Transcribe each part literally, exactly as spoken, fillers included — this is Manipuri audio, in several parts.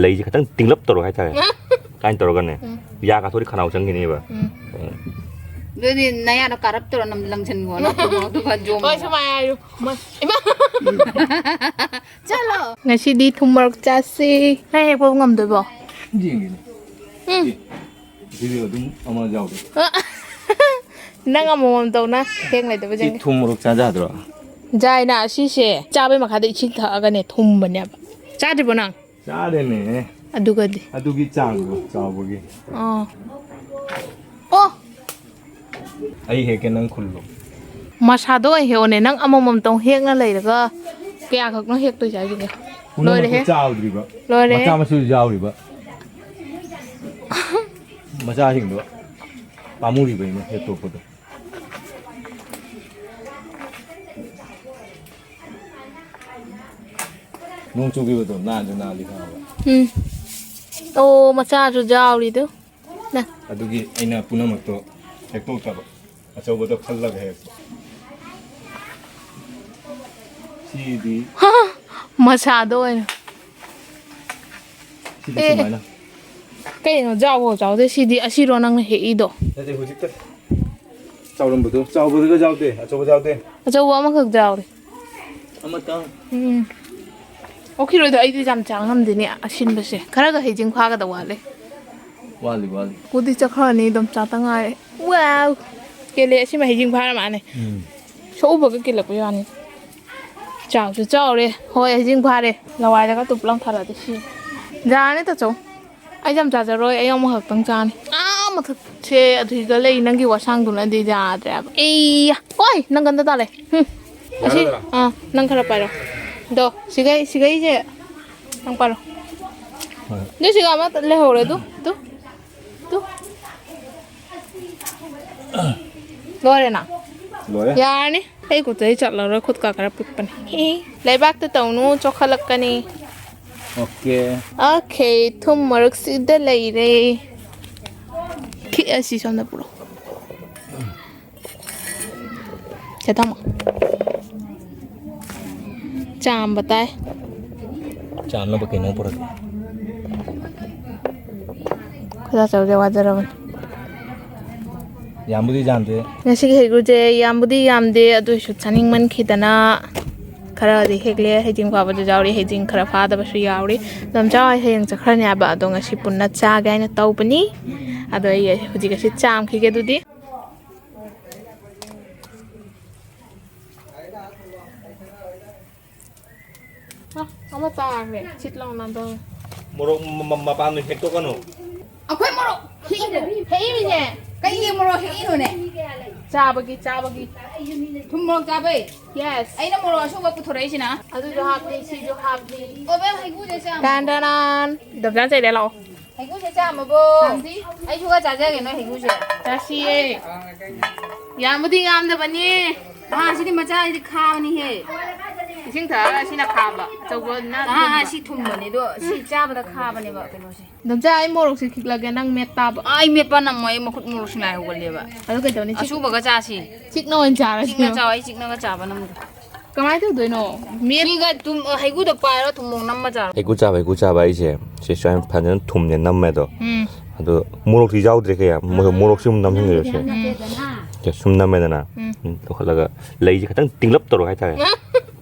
ꯂꯩꯁꯦ ꯈꯤꯇꯪ ꯇꯤꯡꯂꯞ ꯇꯧꯔꯣ ꯍꯥꯏꯇꯥꯔꯦ꯫ ꯀꯥꯏꯅ ꯇꯧꯔꯒꯅꯦ, ꯎꯝ꯫ ꯌꯥ ꯀꯥꯊꯣꯛꯑꯗꯤ ꯈꯅꯥꯎ ꯆꯪꯈꯤꯅꯦꯕ꯫ ꯎꯝ꯫ ꯎꯝ꯫ ꯑꯗꯨꯗꯤ ꯅꯌꯥꯗꯣ ꯀꯥꯔꯞ ꯇꯧꯔ ꯅꯝ-, ꯂꯪꯁꯤꯟꯈꯣ, ꯅꯠꯇ꯭ꯔꯒ ꯑꯗꯨꯒ ꯖꯣꯝ ꯍꯣꯏ, ꯁꯨꯃꯥꯏꯅ ꯍꯥꯏꯌꯨ꯫ ꯃ-, ꯏꯃꯥ! ꯆꯠꯂꯣ꯫ ꯉꯁꯤꯗꯤ ꯊꯨꯝ ꯃꯣꯔꯣꯛ ꯆꯥꯁꯤ꯫ ꯅꯪ ꯍꯦꯛꯄ ꯉꯝꯗꯣꯏꯕꯣ? ꯌꯦꯡꯒꯦꯅꯦ꯫ ꯎꯝ꯫ ꯑꯦ, ꯁꯤꯗꯤ ꯑꯗꯨꯝ ꯑꯃ ꯌꯥꯎꯔꯦ꯫ ꯅꯪ ꯑꯃꯃꯝ ꯇꯧꯅ ꯍꯦꯛ ꯂꯩꯗꯕ ꯁꯤ ꯌꯦꯡꯒꯦ꯫ ꯊꯨꯝ ꯃꯣꯔꯣꯛ ꯆꯥꯖ ꯌꯥꯗ꯭ꯔꯣ? ꯌꯥꯏꯅ, ꯁꯤꯁꯦ ꯆꯥꯕꯩ ꯃꯈꯥꯗ ꯏꯁꯤꯡ ꯊꯛꯑꯒꯅꯦ ꯊꯨꯝꯕꯅꯦꯕ꯫ ꯆꯥꯗ꯭ꯔꯤꯕꯣ ꯅꯪ? ꯆꯥꯔꯦꯅꯦ꯫ ꯑꯗꯨꯒꯗꯤ? ꯑꯗꯨꯒꯤ ꯆꯥꯡꯗꯣ ꯆꯥꯎꯕꯒꯤ꯫ ꯑꯥ꯫ ꯑꯣ! ꯑꯩ ꯍꯦꯛꯀꯦ, ꯅꯪ ꯈꯨꯜꯂꯣ꯫ ꯃꯁꯥꯗꯣ ꯑꯣꯏꯅ ꯍꯦꯛꯑꯣꯅꯦ꯫ ꯅꯪ ꯑꯃꯃꯝꯇꯪ ꯍꯦꯛꯅ ꯂꯩꯔꯒ ꯀꯌꯥꯈꯛꯅꯣ ꯍꯦꯛꯇꯣꯏꯁꯦ ꯍꯥꯏꯁꯤꯕꯣ? ꯄꯨꯝꯅꯃꯛꯇꯣ ꯂꯣꯏꯔꯦꯍꯦ꯫ ꯆꯥꯎꯗ꯭ꯔꯤꯕ꯫ ꯂꯣꯏꯔꯦꯍꯦ꯫ ꯃꯆꯥ ꯃꯁꯨꯁꯨ ꯌꯥꯎꯔꯤꯕ꯫ ꯃꯆꯥꯁꯤꯡꯗꯣ ꯄꯥꯝꯃꯨꯔꯤꯕ ꯑꯩꯅ ꯍꯦꯛꯇꯣꯛꯄꯗꯣ꯫ ꯅꯣꯡ ꯆꯨꯈꯤꯕꯗꯣ ꯅꯥꯟꯁꯨ ꯅꯥꯜꯂꯤ ꯈꯪꯉꯕ? ꯎꯝ꯫ ꯑꯣ, ꯃꯆꯥꯁꯨ ꯌꯥꯎꯔꯤꯗꯨ꯫ ꯅ꯫ ꯑꯗꯨꯒꯤ ꯑꯩꯅ ꯄꯨꯝꯅꯃꯛꯇꯣ ꯍꯦꯛꯇꯣꯛꯇꯕ꯫ ꯑꯆꯧꯕꯗꯣ ꯈꯜꯂꯒ ꯍꯦꯛꯄ꯫ ꯁꯤꯗꯤ ꯍꯥ, ꯃꯁꯥꯗꯣ ꯑꯣꯏꯅ꯫ ꯁꯤꯗꯤ ꯑꯦ꯫ ꯁꯨꯃꯥꯏꯅ꯫ ꯀꯩꯅꯣ, ꯆꯥꯎꯕ ꯆꯥꯎꯗꯦ ꯁꯤꯗꯤ꯫ ꯑꯁꯤꯔꯣ ꯅꯪꯅ ꯍꯦꯛꯏꯗꯣ? ꯅꯠꯇꯦ, ꯍꯧꯖꯤꯛꯇ ꯆꯥꯎꯔꯝꯕꯗꯣ꯫ ꯆꯥꯎꯕꯗꯨꯒ ꯌꯥꯎꯗꯦ, ꯑꯆꯧꯕ ꯌꯥꯎꯗꯦ꯫ ꯑꯆꯧꯕ ꯑꯃꯈꯛ ꯌꯥꯎꯔꯦ꯫ ꯑꯃꯇꯪ꯫ ꯎꯝ꯫ ꯑꯣꯛꯈꯤꯔꯣꯏꯗ, ꯑꯩꯗꯤ ꯌꯥꯝ ꯆꯥ ꯉꯝꯗꯦꯅꯦ ꯑꯁꯤꯟꯕꯁꯦ꯫ ꯈꯔꯒ ꯍꯩꯖꯤꯡ ꯐꯥꯒꯗ ꯋꯥꯠꯂꯦ꯫ ꯋꯥꯠꯂꯤ, ꯋꯥꯠꯂꯤ꯫ ꯎꯗꯤ ꯆꯠꯈ꯭ꯔꯅꯤ, ꯑꯗꯨꯝ ꯆꯥꯇ ꯉꯥꯏꯔꯦ꯫ ꯋꯥꯎ! ꯀꯦꯂꯦ, ꯑꯁꯤꯃ ꯍꯩꯖꯤꯡ ꯐꯥꯔ ꯃꯥꯅꯦ꯫ ꯎꯝ꯫ ꯁꯣꯛꯎꯕꯒ ꯀꯦꯜꯂꯛꯄꯩ ꯋꯥꯅꯤ꯫ ꯆꯥꯎꯁꯨ ꯆꯥꯎꯔꯦ꯫ ꯍꯣꯏ, ꯍꯩꯖꯤꯡ ꯐꯥꯔꯦ꯫ ꯂꯋꯥꯏꯗꯒ ꯇꯨꯞ ꯂꯪ ꯊꯥꯔꯛꯑꯗꯤ ꯁꯤ꯫ ꯌꯥꯔꯅꯤ, ꯇꯥꯆꯧ꯫ ꯑꯩ ꯌꯥꯝ ꯆꯥꯖꯔꯣꯏ, ꯑꯩ ꯑꯃꯈꯛꯇꯪ ꯆꯥꯅꯤ꯫ ꯑꯥ, ꯃꯊꯛꯁꯦ ꯑꯗꯨꯏꯒ ꯂꯩ, ꯅꯪꯒꯤ ꯋꯥꯁꯥꯡꯗꯨꯅꯗꯤ ꯌꯥꯗ꯭ꯔꯦꯕ꯫ ꯑꯩꯌꯥ! ꯑꯣꯏ! ꯅꯪ ꯒꯟꯗ ꯇꯥꯂꯦ꯫ ꯍꯨꯝ꯫ ꯑꯁꯤ, ꯌꯥꯔꯗ꯭ꯔꯥ? ꯑꯥ, ꯅꯪ ꯈꯔ ꯄꯥꯏꯔꯣ꯫ ꯗꯣ, ꯁꯤꯒꯩ, ꯁꯤꯒꯩꯁꯦ ꯅꯪ ꯄꯥꯏꯔꯣ꯫ ꯍꯣꯏ꯫ ꯑꯗꯨ ꯁꯤꯒ ꯑꯃ ꯂꯩꯍꯧꯔꯦ, ꯑꯗꯨ, ꯑꯗꯨ, ꯑꯗꯨ꯫ ꯂꯣꯏꯔꯦꯅ? ꯂꯣꯏꯔꯦ꯫ ꯌꯥꯔꯅꯤ꯫ ꯑꯩ ꯈꯨꯠꯇ ꯑꯩ ꯆꯠꯂꯔꯣꯏ, ꯈꯨꯠꯀ ꯈꯔ ꯄꯤꯛꯄꯅꯦ꯫ ꯏ, ꯂꯩꯕꯥꯛꯇ ꯇꯧꯅꯨ, ꯆꯣꯛꯈꯠꯂꯛꯀꯅꯤ꯫ ꯑꯣꯀꯦ꯫ ꯑꯣꯀꯦ, ꯊꯨꯝ ꯃꯔꯛꯁꯤꯗ ꯂꯩꯔꯦ꯫ ꯈꯤꯛꯑꯁꯤ ꯁꯣꯝꯗ ꯄꯨꯔꯛꯑꯣ꯫ ꯆꯦ ꯇꯥꯃꯣ꯫ ꯆꯥꯝꯕ ꯇꯥꯏ꯫ ꯆꯥꯝꯅꯕ ꯀꯩꯅꯣ ꯄꯨꯔꯛꯀꯦ꯫ ꯈꯖ ꯆꯧꯁꯦ ꯋꯥꯖꯔꯕꯅꯤ꯫ ꯌꯥꯝꯕꯨꯗꯤ ꯌꯥꯝꯗꯦ꯫ ꯉꯁꯤꯒꯤ ꯍꯩꯒꯨꯁꯦ ꯌꯥꯝꯕꯨꯗꯤ ꯌꯥꯝꯗꯦ, ꯑꯗꯨ ꯑꯣꯏꯔꯁꯨ ꯆꯥꯅꯤꯡꯃꯟꯈꯤꯗꯅ ꯈꯔꯗꯤ ꯍꯦꯛꯂꯦ꯫ ꯍꯩꯖꯤꯡ ꯐꯥꯕꯗꯁꯨ ꯌꯥꯎꯔꯤ, ꯍꯩꯖꯤꯡ ꯈꯔ ꯐꯥꯗꯕꯁꯨ ꯌꯥꯎꯔꯤ꯫ ꯅꯝꯆꯥ ꯍꯣꯏ ꯍꯌꯦꯡ ꯆꯠꯈ꯭ꯔꯅꯤ ꯍꯥꯏꯕ, ꯑꯗꯣ ꯉꯁꯤ ꯄꯨꯟꯅ ꯆꯥꯒꯦ ꯍꯥꯏꯅ ꯇꯧꯕꯅꯤ꯫ ꯑꯗꯣ ꯑꯩ ꯍꯧꯖꯤꯛ ꯑꯁꯤ ꯆꯥꯝꯈꯤꯒꯦ꯫ ꯑꯗꯨꯗꯤ ꯑ, ꯑꯃ ꯇꯥꯈ꯭ꯔꯦ꯫ ꯁꯤꯠ ꯂꯥꯎꯅ ꯑꯗꯣ꯫ ꯃꯣꯔꯣꯛ ꯃ- ꯃ- ꯃꯄꯥꯟꯗꯣ ꯍꯦꯛꯇꯣꯛꯀꯅꯨ꯫ ꯑꯩꯈꯣꯏ ꯃꯣꯔꯣꯛ ꯍꯦꯛꯏꯔꯣ? ꯍꯦꯛꯏꯅꯦ꯫ ꯀꯩꯒꯤ ꯃꯣꯔꯣꯛ ꯍꯦꯛꯏꯅꯣꯅꯦ? ꯆꯥꯕꯒꯤ, ꯆꯥꯕꯒꯤ꯫ ꯊꯨꯝ ꯃꯣꯔꯣꯛ ꯆꯥꯕꯩ? Yes. ꯑꯩꯅ ꯃꯣꯔꯣꯛ ꯑꯁꯨꯕ ꯄꯨꯊꯣꯔꯛꯏꯁꯤꯅ? ꯑꯗꯨꯁꯨ ꯍꯥꯞꯄꯤ, ꯁꯤꯁꯨ ꯍꯥꯞꯄꯤ꯫ ꯑꯣ, ꯕꯦꯝ, ꯍꯩꯒꯨꯁꯦ ꯆꯥꯝꯃꯣ꯫ ꯇꯥꯟ ꯇꯥꯟ ꯇꯥꯟ꯫ ꯗꯣꯝꯆꯥ ꯆꯩꯔꯦ ꯂꯥꯛꯑꯣ꯫ ꯍꯩꯒꯨꯁꯦ ꯆꯥꯝꯃꯕꯣ? ꯑꯩꯁꯨ ꯈꯔ ꯆꯥꯖꯒꯦ ꯅꯣꯏ ꯍꯩꯒꯨꯁꯦ꯫ ꯆꯥꯁꯤꯌꯦ꯫ ꯌꯥꯝꯕꯨꯗꯤ ꯌꯥꯝꯗꯕꯅꯤ꯫ ꯑꯥ, ꯁꯤꯗꯤ ꯃꯆꯥꯁꯤꯗꯤ ꯈꯥꯕꯅꯤꯍꯦ꯫ ꯏꯁꯤꯡ ꯊꯛꯑꯒ ꯁꯤꯅ ꯈꯥꯕ꯫ ꯑꯆꯧꯕꯅ ꯑꯥ, ꯑꯥ, ꯁꯤ ꯊꯨꯝꯕꯅꯦ꯫ ꯑꯗꯣ ꯁꯤ ꯆꯥꯕꯗ ꯈꯥꯕꯅꯦꯕ ꯀꯩꯅꯣꯁꯦ꯫ ꯗꯣꯝꯆꯥ, ꯑꯩ ꯃꯣꯔꯣꯛꯁꯦ ꯈꯤꯛꯂꯒꯦ, ꯅꯪ ꯃꯦꯠ ꯇꯥꯕ꯫ ꯑꯥ, ꯑꯩ ꯃꯦꯠꯄ ꯅꯝꯃꯣꯏ, ꯑꯩ ꯃꯈꯨꯠ ꯃꯣꯔꯣꯛ ꯁꯤꯡꯂꯥꯏ ꯍꯧꯒꯠꯂꯦꯕ꯫ ꯑꯗꯨ ꯀꯩꯗꯧꯅꯤ? ꯆꯤꯛ- ꯑꯁꯨꯕꯒ ꯆꯥꯁꯤ꯫ ꯆꯤꯛꯅ ꯑꯣꯏꯅ ꯆꯥꯔꯁꯤ꯫ ꯆꯤꯛꯅ ꯆꯥꯎ, ꯑꯩ ꯆꯤꯛꯅꯒ ꯆꯥꯕ ꯅꯝꯗꯦ꯫ ꯀꯃꯥꯏꯅ ꯇꯧꯗꯣꯏꯅꯣ? ꯃꯦꯠ- ꯁꯤꯒ ꯇꯨꯝ-, ꯑ, ꯍꯩꯒꯨꯗ ꯄꯥꯏꯔꯣ, ꯊꯨꯝ ꯃꯣꯔꯣꯛ ꯅꯝꯃ ꯆꯥꯔꯣ꯫ ꯍꯩꯀꯨ ꯆꯥꯕ, ꯍꯩꯀꯨ ꯆꯥꯕ ꯑꯩꯁꯦ ꯁꯤ ꯁꯨꯃꯥꯏꯅ ꯐꯖꯅ ꯊꯨꯝꯁꯦ ꯅꯝꯃꯦ ꯑꯗꯣ꯫ ꯎꯝ꯫ ꯑꯗꯣ ꯃꯣꯔꯣꯛꯇꯤ ꯌꯥꯎꯗ꯭ꯔꯦ ꯀꯌꯥ꯫ ꯃꯣꯔꯣꯛ, ꯃꯣꯔꯣꯛꯁꯤ ꯑꯃꯨꯛ ꯅꯝꯁꯤꯟꯈ꯭ꯔꯦ ꯁꯦ꯫ ꯁꯦ ꯁꯨꯝ ꯅꯝꯃꯦꯗꯅ꯫ ꯎꯝ꯫ ꯂꯧꯈꯠꯂꯒ ꯂꯩꯁꯦ ꯈꯤꯇꯪ ꯇꯤꯡꯂꯞ ꯇꯧꯔꯒ ꯍꯥꯏꯇꯥꯔꯦ꯫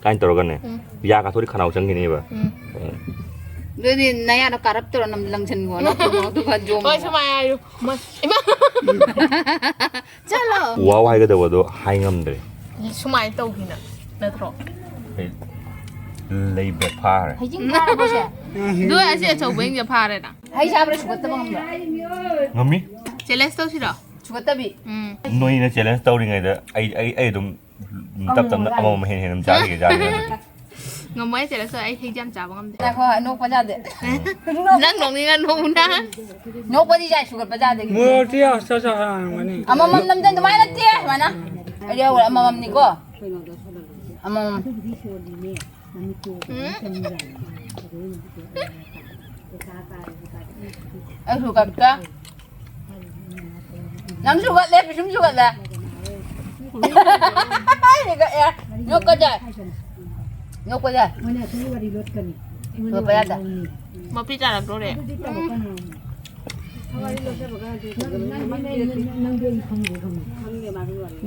ꯀꯥꯏꯅ ꯇꯧꯔꯒꯅꯦ꯫ ꯌꯥ ꯀꯥꯊꯣꯛꯑꯗꯤ ꯈꯅꯥꯎ ꯆꯪꯈꯤꯅꯦꯕ꯫ ꯎꯝ꯫ ꯑꯗꯨꯗꯤ ꯅꯌꯥꯗꯣ ꯀꯥꯔꯞ ꯇꯧꯔ ꯅꯝ-, ꯂꯪꯁꯟꯈꯣ, ꯅꯪ ꯊꯨꯝ ꯃꯣꯔꯣꯛꯇꯨꯒ ꯖꯣꯝ꯫ ꯍꯣꯏ, ꯁꯨꯃꯥꯏꯅ ꯍꯥꯏꯌꯨ꯫ ꯃ-, ꯏꯃꯥ! ꯆꯠꯂꯣ꯫ ꯋꯥꯎ ꯍꯥꯏꯒꯗꯧꯕꯗꯣ ꯍꯥꯏ ꯉꯝꯗ꯭ꯔꯦ꯫ ꯁꯨꯃꯥꯏꯅ ꯇꯧꯈꯤꯅ ꯅꯠꯇ꯭ꯔꯣ? ꯑꯩ ꯂꯩ ꯕꯦꯛ ꯐꯥꯈ꯭ꯔꯦ꯫ ꯍꯩꯖꯤꯡ ꯐꯥꯔꯕꯣ ꯁꯦ? ꯑꯗꯨ ꯑꯁꯤ ꯑꯆꯧꯕ ꯌꯦꯡꯁꯦ ꯐꯥꯔꯦꯅ꯫ ꯍꯩ ꯆꯥꯕ꯭ꯔꯥ ꯁꯨꯒꯠꯇꯕ ꯉꯝꯕ꯭ꯔꯥ? ꯉꯝꯃꯤ꯫ ꯆꯦꯂꯦꯟꯖ ꯇꯧꯁꯤꯔꯣ? ꯁꯨꯒꯠꯇꯕꯤ꯫ ꯎꯝ꯫ ꯅꯣꯏꯅ ꯆꯦꯂꯦꯟꯖ ꯇꯧꯔꯤꯉꯩꯗ ꯑꯩ, ꯑꯩ, ꯑꯩ ꯑꯗꯨꯝ ꯇꯞ ꯇꯞꯅ ꯑꯃꯃꯝ ꯍꯦꯟꯅ ꯍꯦꯟꯅ ꯑꯗꯨꯝ ꯆꯥꯈꯤꯒꯦ, ꯆꯥꯈꯤꯒꯦ꯫ ꯉꯝꯃꯣꯏ ꯆꯦꯂꯦꯟꯖ ꯇꯧ, ꯑꯩ ꯍꯩ ꯌꯥꯝ ꯆꯥꯕ ꯉꯝꯗꯦ꯫ ꯉꯥꯏꯈꯣ, ꯅꯣꯛꯄ ꯌꯥꯗꯦ꯫ ꯅꯪ ꯅꯣꯛꯅꯤꯡꯉ ꯅꯣꯛꯎꯅ꯫ ꯅꯣꯛꯄꯗꯤ ꯌꯥꯏ, ꯁꯨꯒꯠꯄ ꯌꯥꯗꯦ꯫ ꯃꯣꯔꯣꯛꯇꯤ ꯑꯁ ꯑꯁ ꯍꯥꯡꯒꯅꯤ꯫ ꯑꯃꯃꯝ ꯅꯝꯖꯟ ꯑꯗꯨꯃꯥꯏꯅ ꯅꯠꯇꯦ, ꯁꯨꯃꯥꯏꯅ꯫ ꯑꯩꯗꯤ ꯍꯧꯔꯦ, ꯑꯃꯃꯝꯅꯤꯀꯣ꯫ ꯑꯃꯃꯝ꯫ ꯑꯩ ꯁꯨꯒꯠꯀꯦ꯫ ꯅꯪ ꯁꯨꯒꯠꯂꯦ, ꯄꯤꯁꯨꯝ ꯁꯨꯒꯠꯂꯦ꯫ ꯑꯩ ꯁꯨꯒꯠꯂꯦ꯫ ꯅꯣꯛꯀꯗꯦ꯫ ꯅꯣꯛꯀꯗꯦ꯫ ꯁꯨꯒꯠꯄ ꯌꯥꯗꯦ꯫ ꯃꯄꯤ ꯇꯥꯔꯛꯇꯣꯔꯦ꯫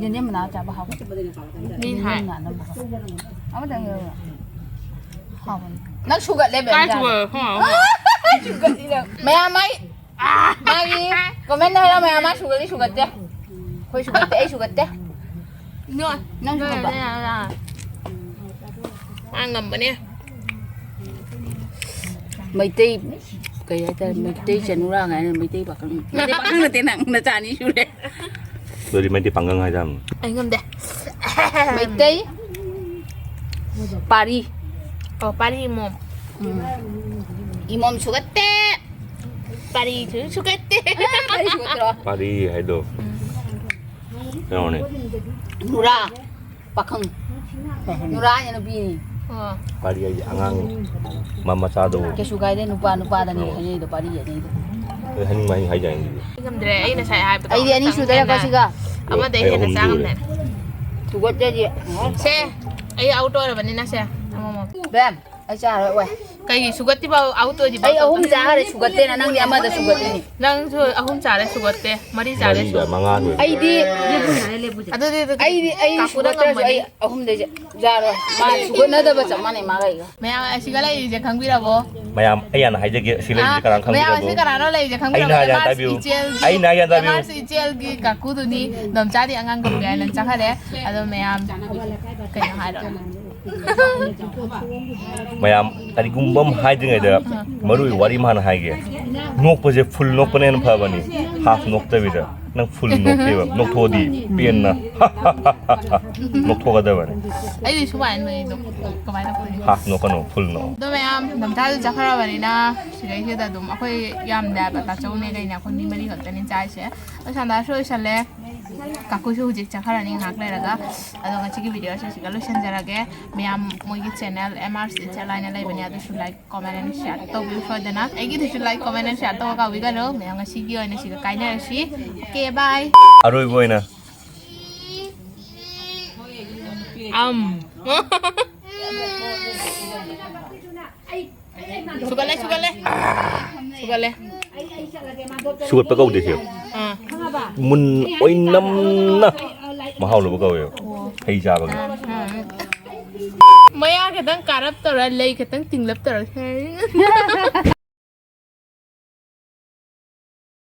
ꯌꯦꯟꯗꯦꯝ ꯃꯅꯥ ꯆꯥꯕ ꯍꯥꯎꯕꯅꯦ꯫ ꯃꯤꯅ ꯍꯥꯏ꯫ ꯌꯦꯟꯗꯦꯝ ꯃꯅꯥ ꯑꯅꯝꯕ ꯍꯥꯎꯕꯅꯦ꯫ ꯑꯃꯇ ꯍꯦꯛꯑꯣ꯫ ꯍꯥꯎꯕꯅꯦ꯫ ꯅꯪ ꯁꯨꯒꯠꯂꯦ, ꯀꯥꯏ ꯕꯦꯝꯆꯥ꯫ ꯁꯨꯒꯠ-, ꯍꯣ, ꯍꯣ꯫ ꯁꯨꯒꯠꯂꯤ ꯅꯪ꯫ ꯃꯌꯥꯝ ꯑꯩ, ꯃꯥꯒꯤ comment ꯍꯥꯏꯔꯣ, ꯃꯌꯥꯝ ꯃꯥ ꯁꯨꯒꯠꯂꯤ, ꯁꯨꯒꯠꯇꯦ꯫ ꯑꯩꯈꯣꯏ ꯁꯨꯒꯠꯇꯦ, ꯑꯩ ꯁꯨꯒꯠꯇꯦ꯫ ꯅꯣ꯫ ꯅꯪ ꯁꯨꯒꯠꯄ? ꯃꯥ ꯉꯝꯕꯅꯦ꯫ ꯃꯩꯇꯩ, ꯀꯩ ꯍꯥꯏꯇꯥꯔꯦ, ꯃꯩꯇꯩ ꯆꯅꯨꯔꯥ ꯍꯥꯏꯅ ꯃꯩꯇꯩ ꯄꯥꯈꯪ, ꯃꯩꯇꯩ ꯄꯥꯈꯪ ꯅꯠꯇꯦ, ꯅꯪ ꯅꯆꯥ ꯑꯅꯤ ꯁꯨꯔꯦ꯫ ꯑꯗꯨꯗꯤ ꯃꯩꯇꯩ ꯄꯥꯡꯒꯪ ꯍꯥꯏꯗꯥꯝꯅꯤ꯫ ꯑꯩ ꯉꯝꯗꯦ꯫ ꯃꯩꯇꯩ ꯄꯥꯔꯤ꯫ ꯑꯣ, ꯄꯥꯔꯤ ꯏꯃꯣꯝ꯫ ꯎꯝ꯫ ꯏꯃꯣꯝ ꯁꯨꯒꯠꯇꯦ꯫ ꯄꯥꯔꯤꯁꯨ ꯁꯨꯒꯠꯇꯦ꯫ ꯄꯥꯔꯤ ꯁꯨꯒꯠꯇ꯭ꯔꯣ? ꯄꯥꯔꯤ ꯍꯥꯏꯗꯣ꯫ ꯎꯝ꯫ ꯀꯩꯅꯣꯅꯦ꯫ ꯅꯨꯔꯥ꯫ ꯄꯥꯈꯪ꯫ ꯅꯨꯔꯥ ꯍꯥꯏꯅ ꯅꯨꯄꯤꯅꯤ꯫ ꯑꯣ꯫ ꯄꯥꯔꯤ ꯍꯥꯏꯗꯤ ꯑꯉꯥꯡ ꯃ-, ꯃꯆꯥꯗꯣ꯫ ꯀꯩꯁꯨ ꯀꯥꯏꯗꯦ, ꯅꯨꯄꯥ ꯅꯨꯄꯥꯗꯅꯤ ꯑꯣ꯫ ꯍꯥꯏꯅꯩꯗꯣ, ꯄꯥꯔꯤ ꯍꯥꯏꯅꯩꯗꯣ꯫ ꯑꯩ ꯍꯥꯏꯅꯤꯡꯕ ꯍꯥꯏꯅꯤꯡ ꯍꯥꯏꯗꯥꯏꯅꯦ ꯑꯗꯨꯗꯤ꯫ ꯑꯩ ꯉꯝꯗ꯭ꯔꯦ, ꯑꯩ ꯉꯁꯥꯏ ꯍꯥꯏꯕꯗꯣ ꯑꯩꯗꯤ ꯑꯅꯤ ꯑꯃꯇꯪ ꯁꯨꯗꯣꯏꯔꯦꯀꯣ ꯍꯦꯟꯅ ꯁꯤꯒ꯫ ꯑꯃꯗꯩ ꯑꯩ ꯍꯦꯟꯅ ꯑꯍꯨꯝ ꯆꯥ ꯁꯨꯔꯦ꯫ ꯉꯝꯗ꯭ꯔꯦ꯫ ꯁꯨꯒꯠꯇ꯭ꯔꯗꯤ꯫ ꯁꯦ, ꯑꯩ out ꯑꯣꯏꯔꯕꯅꯤꯅ ꯁꯦ, ꯑꯃꯃꯝ꯫ ꯕꯦꯝ, ꯑꯩ ꯆꯥꯔꯣꯏ꯫ ꯀꯩꯒꯤ ꯁꯨꯒꯠꯇꯤꯕ out ꯑꯣꯏꯗꯤꯕ? ꯑꯩ ꯑꯍꯨꯝ ꯆꯥꯈ꯭ꯔꯦ ꯁꯨꯒꯠꯇꯦꯅ, ꯅꯪꯗꯤ ꯑꯃꯗ ꯁꯨꯒꯠꯂꯤꯅꯤ꯫ ꯅꯪꯁꯨ ꯑꯍꯨꯝ ꯆꯥꯔꯦ ꯁꯨꯒꯠꯇꯦ, ꯃꯔꯤ ꯆꯥꯔꯦ ꯃꯔꯤꯒ ꯁꯨꯒꯠꯇꯦ꯫ ꯃꯉꯥ ꯂꯣꯏꯔꯦ꯫ ꯑꯩꯗꯤ, ꯑꯗꯨꯗꯤ, ꯑꯗꯨꯗꯤ ꯑꯩꯗꯤ, ꯑꯩ ꯀꯥꯀꯨꯗ ꯁꯨꯒꯠꯇ꯭ꯔꯁꯨ ꯉꯝꯃꯅꯤ꯫ ꯑꯩ ꯑꯍꯨꯝꯗꯩ ꯆꯥꯔꯣꯏ꯫ ꯃꯥ ꯁꯨꯒꯠꯅꯗꯕ ꯆꯞ ꯃꯥꯟꯅꯩ ꯃꯥꯒ ꯑꯩꯒ꯫ ꯃꯌꯥꯝ ꯑꯁꯤꯒ ꯂꯩꯔꯤꯁꯦ ꯈꯪꯕꯤꯔꯕꯣ? ꯃꯌꯥꯝ, ꯑꯩ ꯍꯥꯟꯅ ꯍꯥꯏꯖꯒꯦ, ꯑꯁꯤ ꯂꯩꯔꯤꯁꯦ ꯑꯥ, ꯀꯅꯥꯅꯣ ꯃꯌꯥꯝ ꯈꯪꯕꯤꯔꯕꯣ? ꯑꯁꯤ ꯀꯅꯥꯅꯣ ꯂꯩꯔꯤꯁꯦ ꯈꯪꯕꯤꯔꯕꯣ? ꯑꯩꯅ ꯍꯥꯏꯖꯦ ꯍꯥꯟꯅ ꯇꯥꯕꯤꯌꯨ꯫ ꯑꯦꯝ ꯑꯥꯔ ꯁꯤ ꯏꯆꯦꯜꯒꯤ, ꯑꯩꯅ ꯍꯥꯏꯖꯦ ꯍꯥꯟꯅ ꯇꯥꯕꯤꯌꯨ꯫ ꯑꯦꯝ ꯑꯥꯔ ꯁꯤ ꯏꯆꯦꯜꯒꯤ ꯀꯥꯀꯨꯗꯨꯅꯤ, ꯗꯣꯝꯆꯥꯗꯤ ꯑꯉꯥꯡ ꯀꯞꯄꯦ ꯍꯥꯏꯅ ꯆꯠꯈ꯭ꯔꯦ꯫ ꯑꯗꯣ ꯃꯌꯥꯝ ꯀꯩꯅꯣ ꯍꯥꯏꯔꯣ? ꯃꯌꯥꯝ, ꯀꯔꯤꯒꯨꯝꯕ ꯑꯃ ꯍꯥꯏꯗ꯭ꯔꯤꯉꯩꯗ ꯃꯔꯨ ꯑꯣꯏꯕ ꯋꯥꯔꯤ ꯑꯃ ꯍꯥꯟꯅ ꯍꯥꯏꯒꯦ꯫ ꯅꯣꯛꯄꯁꯦ full ꯅꯣꯛꯄꯅ ꯍꯦꯟꯅ ꯐꯕꯅꯤ, half ꯅꯣꯛꯇꯕꯤꯗ꯫ ꯅꯪ full ꯅꯣꯛꯇꯦꯕ, ꯅꯣꯛꯊꯣꯛꯑꯗꯤ ꯄꯦꯟꯅ ꯅꯣꯛꯊꯣꯛꯀꯗꯕꯅꯤ꯫ ꯑꯩꯗꯤ ꯁꯨꯃꯥꯏꯅ ꯅꯣꯛꯏ, ꯅꯣꯛ-, ꯀꯃꯥꯏꯅ ꯅꯣꯛꯇꯣꯏꯅꯣ? Half ꯅꯣꯛꯀꯅꯨ, full ꯅꯣꯛꯑꯣ꯫ ꯑꯗꯣ ꯃꯌꯥꯝ ꯗꯣꯝꯆꯥꯁꯨ ꯆꯠꯈ꯭ꯔꯕꯅꯤꯅ ꯁꯤꯗꯩꯁꯤꯗ ꯑꯗꯨꯝ ꯑꯩꯈꯣꯏ ꯌꯥꯝꯗꯦ ꯍꯥꯏꯕ, ꯇꯥꯆꯧꯅꯦ ꯀꯩꯅꯦ ꯑꯩꯈꯣꯏ ꯃꯤ ꯃꯔꯤ ꯈꯛꯇꯅꯤ ꯆꯥꯔꯤꯁꯦ꯫ ꯑꯩꯈꯣꯏ ꯁꯥꯟꯗꯥꯁꯨ ꯂꯣꯏꯁꯜꯂꯦ꯫ ꯀꯥꯀꯨꯁꯨ ꯍꯧꯖꯤꯛ ꯆꯠꯈ꯭ꯔꯅꯤ ꯉꯥꯏꯍꯥꯛ ꯂꯩꯔꯒ꯫ ꯑꯗꯣ ꯉꯁꯤꯒꯤ video ꯁꯦ ꯁꯤꯒ ꯂꯣꯏꯁꯤꯟꯖꯔꯒꯦ꯫ ꯃꯌꯥꯝ ꯃꯣꯏꯒꯤ channel ꯑꯦꯝ ꯑꯥꯔ ꯁꯤ ꯏꯆꯦꯜ ꯍꯥꯏꯅ ꯂꯩꯕꯅꯦ, ꯑꯗꯨꯁꯨ like, comment and share ꯇꯧꯕꯤꯌꯨ ꯁꯣꯏꯗꯅ꯫ ꯑꯩꯒꯤꯗꯨꯁꯨ like, comment and share ꯇꯧꯕ ꯀꯥꯎꯕꯤꯒꯅꯨ꯫ ꯃꯌꯥꯝ ꯉꯁꯤꯒꯤ ꯑꯣꯏꯅ ꯁꯤꯒ ꯀꯥꯏꯅꯔꯁꯤ꯫ Okay, bye꯫ ꯑꯔꯣꯏꯕ ꯑꯣꯏꯅ꯫ ꯑꯝ꯫ ꯁꯨꯒꯠꯂꯦ, ꯁꯨꯒꯠꯂꯦ꯫ ꯁꯨꯒꯠꯂꯦ꯫ ꯁꯨꯒꯠꯄ ꯀꯧꯗꯦ ꯁꯤ꯫ ꯑꯥ꯫ ꯃꯨꯟ ꯑꯣꯏꯅꯝꯅ ꯃꯍꯥꯎ ꯂꯧꯕ ꯀꯧꯋꯦꯕ꯫ ꯍꯩ ꯆꯥꯕꯒꯤ꯫ ꯃꯌꯥ ꯈꯤꯇꯪ ꯀꯥꯔꯞ ꯇꯧꯔ, ꯂꯩ ꯈꯤꯇꯪ ꯇꯤꯡꯂꯞ ꯇꯧꯔ꯫